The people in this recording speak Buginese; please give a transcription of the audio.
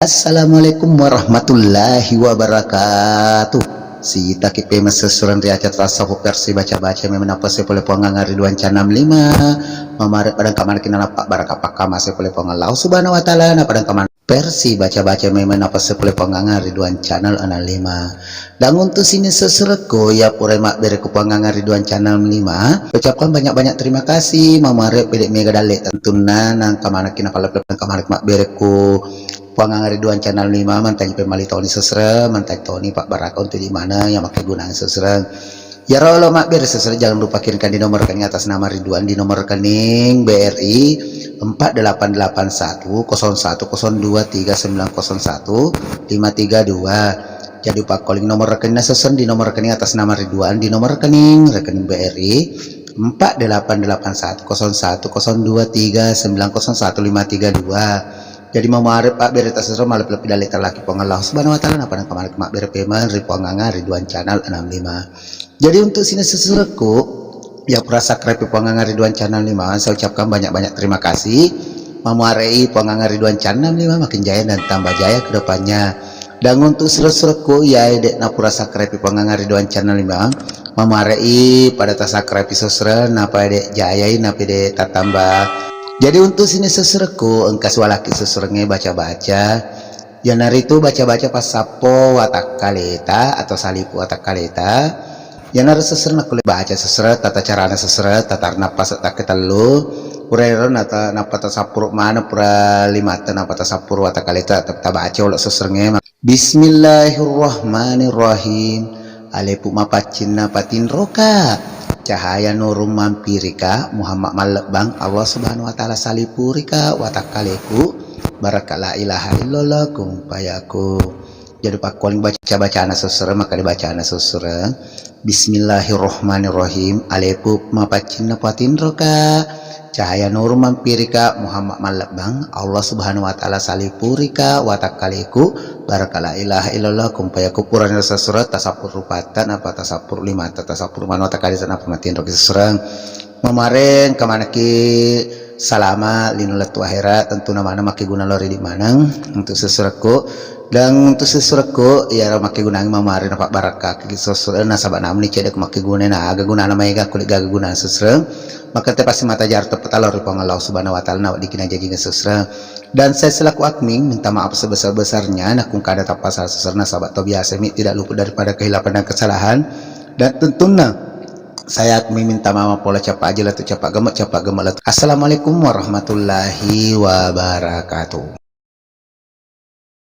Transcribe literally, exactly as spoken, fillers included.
Assalamualaikum warahmatullahi wabarakatuh. Sitaki pemeng sessureng ri acara tasawuf versi baca-baca memeng napase pole Puang Anga ri duang channel lima. Mamare padang kamanaki nalappa baraka pakkamase pole Puang Allah Subhanahu wa Ta'ala na padang kamana versi baca-baca memeng napase pole Puang Anga ri duang channel enam lima. Dan untuk sini sessurekku ya pura mabbere ku Puang Anga ri duang channel lima. Ucapkan banyak-banyak terima kasih. Mamare pede mega dalle tentunna nangka manaki napallepeleng kamanaki mabbere ku Puang Anga ri duang channel lima, mantaji pemali toni sesre, mantaji toni pabbaraka untuk di mana yang makegunang sesre. Yaro lo mabbere sesre, jangan lupa kirimkan di nomor rekening atas nama Ridwan di nomor rekening B R I empat delapan delapan satu kosong satu kosong dua tiga sembilan kosong satu lima tiga dua. Jadi pakkoling nomor rekening sesre di nomor rekening atas nama Ridwan di nomor rekening, rekening B R I empat delapan delapan satu kosong satu kosong dua tiga sembilan kosong satu lima tiga dua. Jadi mamare pabbere tasesre malebbi-lebbi dalle talaki Puang Allah Subhanahu wa Ta'ala, napa nangka malebbi mabbere pemeng ri Puang Anga ri duang channel enam lima. Jadi untuk sini sessurekku ya pura subscribe Puang Anga ri duang channel lima, saya ucapkan banyak-banyak terima kasih. Mamuarei Puang Anga ri duang channel lima makin jaya dan tambah jaya ke depannya. Dan untuk sessurekku ya dek na pura subscribe Puang Anga ri duang channel lima, mamuarei pada tasubscribe sesre, napa dek jayai, napa dek tatambah. Jadi untuk sini sessurekku engka sualaki sessurengnge baca-baca. Iyanaritu baca-baca passappo watakkaleta atau salipu watakkaleta. Iyanaro sesre nakkulle baca sesre, tata carana sesre, tata nappase takketellu. Pura ero nata-, nappa tasappuru maneng, pura limatta nappa tasappuru watakkaleta, ta-, tabaca olo sesrengnge. Bismillahirrahmanirrahim. Alepu mapaccinna patinroka. Cahaya nurung mampirika, Muhammad mallebbang, Allah Subhanahu wa Ta'ala salipurika watakkaleku, baraka la ilaha illallah kun fayakun. Jadi pakkuling baca-bacana sessurekku, maka dibacana sessurekku. Bismillahirrahmanirrahim. Alepu mapaccinna patinroka. Cahaya nurung mampirika, Muhammad mallebbang, Allah Subhanahu wa Ta'ala salipurika watakkaleku, baraka la ilaha illallah kun fayakun. Purana sessurekku tasappuru rupatta napa tasappuru limatta, tasappuru maneng watakkaleta napa matinroki sessurekku. Mamuareng kamanaki salama lino lettu ahera, tentuna maneng makkeguna lao ri idi maneng untuk sessurekku. Dan untuk sessurekku iyaro makkegunangngi mamuareng napabbarakaki sessurekku, nasaba namuni cedde makkegunai, na aga gunana maega kulit gaga gunana sessurekku. Maka te pasti mata jaro teppeta lao ri Puang Allah Subhanahu wa Ta'ala, naweddikki najajingeng sessurekku. Dan saya selaku admin minta maaf sebesar-besarnya, nakkungkada tappa sala sessurekku, nasaba to biasa mi tidak luput daripada kehilapan dan kesalahan. Dan tentunna saya admin minta maaf pola capa aja latu capa gemme, capa gemme latu. Assalamualaikum warahmatullahi wabarakatuh.